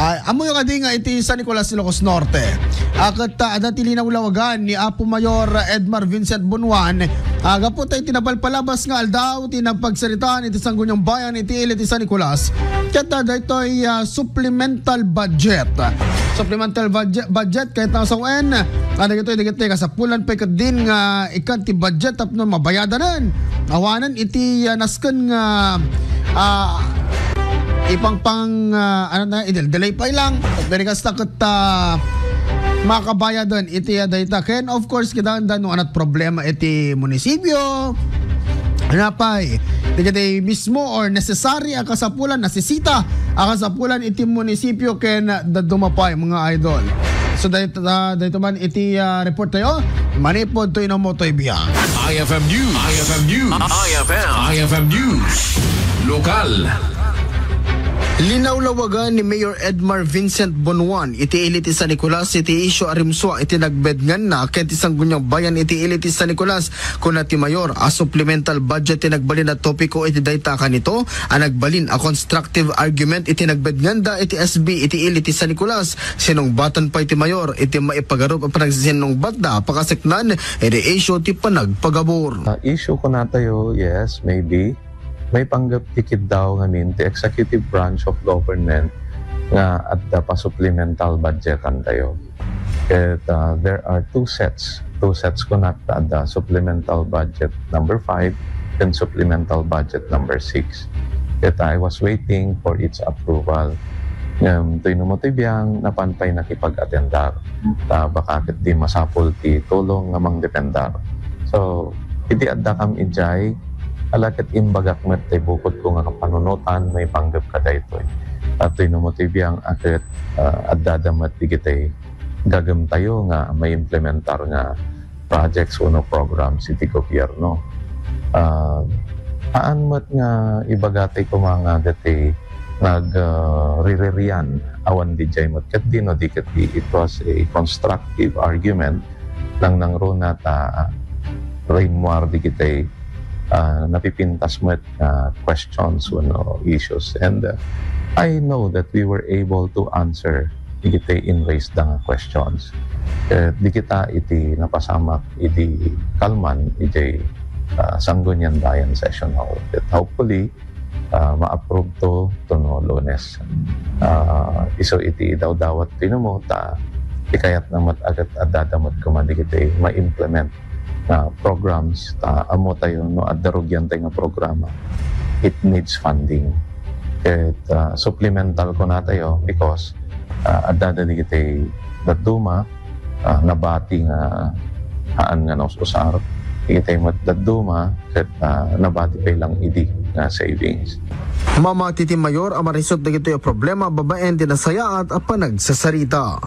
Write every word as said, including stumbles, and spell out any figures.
Ay, ammoyo kadi nga iti San Nicolas, Ilocos Norte, a ket, ah, adda ti linawlawagan ni Apo Mayor Edmar Vincent Bonuan, ah, gapu ta iti napalpalabas nga aldaw ti nagpagsaritaan iti Sangguniang Bayan iti ili ti San Nicolas. Ket, ah, daytoy, ah, supplemental budget. Supplemental budget, budget ket nasawen, ah, dagitoy, dagitoy kasapulan pay ketdin nga ikkan ti budget tapno mabayadanan. Awanen iti, ah, nasken nga, ah, ipangpang, ah, ano na, idel-delay pay lang. At very kasta ket, ah, makabayadan iti, ah, dayta. Ken, of course, kita anda no anat problema iti munisipyo. Napay, dagiti mismo or necessary a kasapulan, nasisita a kasapulan iti munisipyo ken dadduma pay, mga idol. So, dayta, dayta man iti, ah, report tayo. Manipod to inamo to ibiya. I F M News. I F M News. I F M. I F M News. Lokal. Linawlawagan ni Mayor Edmar Vincent Bonuan iti ili ti San Nicolas iti isyu a rimsua iti nagbednganna ken ti Sangguniang Bayan iti ili ti San Nicolas. Kuna ti Mayor a supplemental budget ti nagbalin a topiko iti dayta kanito a nagbalin a constructive argument iti nagbednganda iti S B iti ili ti San Nicolas. Sinungbatan pay ti Mayor iti maipagarup a panagsisinungbatda a pakaseknan iti isyu ti panagpagabur. Ah, issue kunatayo, yes, maybe. May panggap ti kiddaw ngamin ti executive branch of government nga adda pa supplemental budgetan tayo. Ket, ah, there are two sets. Two sets kunak ta adda supplemental budget number five and supplemental budget number six. Ket I was waiting for its approval. Ngem, toy no mo ti biang, napan pay nakipag-atendar. Ta baka ket di masapul ti tulong nga mangdependar. So, idi adda kam idiay, ala ket imbagak met ti bukod ko nga kapanunotan maipanggep kadaytoy. At toy no mo ti biang a ket, ah, addada met digitay gagem tayo nga maimplementar nga projects wenno programs iti gobierno. Ah, haan met nga ibaga ti kumanga dati nag, ah, riririan awan di jay met ket dino di ket di it was a constructive argument nang nangruna ta rimmuar di kitay, ah, napipintas met nga questions wenno issues. And, uh, I know that we were able to answer dagiti in-raise da nga questions. Eh, di kita iti napasamak idi kalman iti, uh, Sangguniang Bayan Session Hall. That hopefully, uh, ma-approve to, to no Lunes. Uh, isu iti idawdawat ti numo ta ikayat na met agat adada met koma dagiti ma-implement nga programs, ta ammo tayo no adda rugian tayo nga programa, it needs funding. Ket, ah, supplemental ko natayo because, ah, adda da digiti dadduma, ah, nabati nga haan nga naus-usar. Digiti met dadduma ket, ah, nabati pay lang idi nga savings. Mamati ti mayor a marisut dagitoy a problema babaen ti nasayaat a panagsasarita.